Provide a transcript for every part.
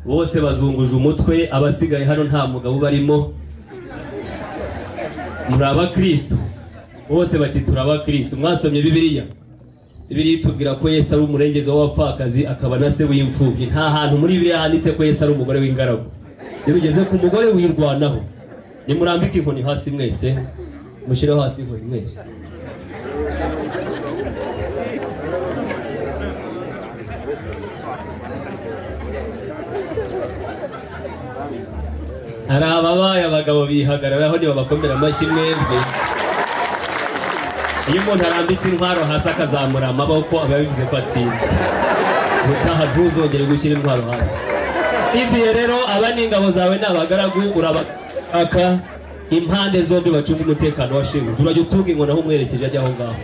Bose bazunguje umutwe, abasigaye hano nta mugabo ubarimo. Muri abakristo? Bose bati: "Turi abakristo." Mwasomye Bibiliya? Bibiliya itubwira ko Yesu ari umurengezi w'abapfakazi, akaba na se w'imfubyi. Nta hantu muri Bibiliya handitse ko Yesu ari umugore w'ingaragu. Iyo bigeze ku mugore, wirwanaho. Nimurambike inkoni hasi mwese, mushyireho hasi inkoni mwese. Hari ababaye abagabo bihagararaho, ntibabakomera amashyi mwebwe. Iyo umuntu arambitse intwaro hasi, akazamura amaboko, aba bivuze ko atsinzwe. Ubutaha ntuzongere gushyira intwaro hasi. Ibihe rero, aba ni ingabo zawe, ni abagaragu urabaka impande zombi, bacunga umutekano wa shebuja. Urajya utunga inkoni aho umwerekeje, ajya aho ngaho.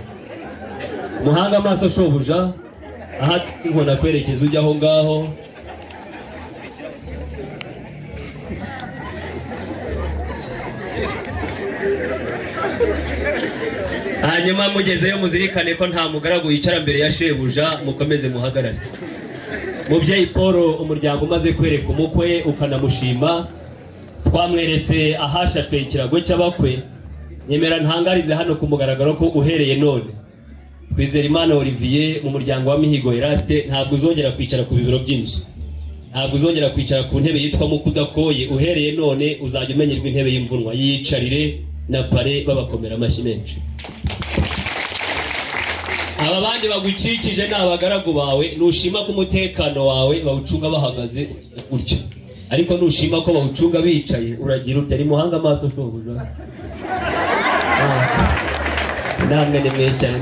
Muhanga amaso shobuja, aho inkoni akwerekeza ujya aho ngaho. Hanyuma mugezeyo, muzirikane ko nta mugaragu wicara mbere ya shebuja. Mukomeze muhagarare. Mubyeyi Paul, umuryango umaze kwereka umukwe ukanamushima, twamweretse ahashashwe ikirago cy'abakwe. Nyemera ntangarize hano ku mugaragaro ko uhereye none, Twizerimana Olivier, mu muryango wa Mihigo Eraste, ntabwo uzongera kwicara ku bibero by'inzu, ntabwo uzongera kwicara ku ntebe yitwa Mukudakoye. Uhereye none uzajya umenyerwa intebe y'imvunwa, yiyicarire na pare babakomera amashyi menshi. Aba bandi bagukikije ni abagaragu bawe. Nushima ko umutekano wawe bawucunga bahagaze gutya, ariko nushima ko bawucunga bicaye, uragira utya. Ari muhanga amaso shobuja. Namwe ni mwiza cyane.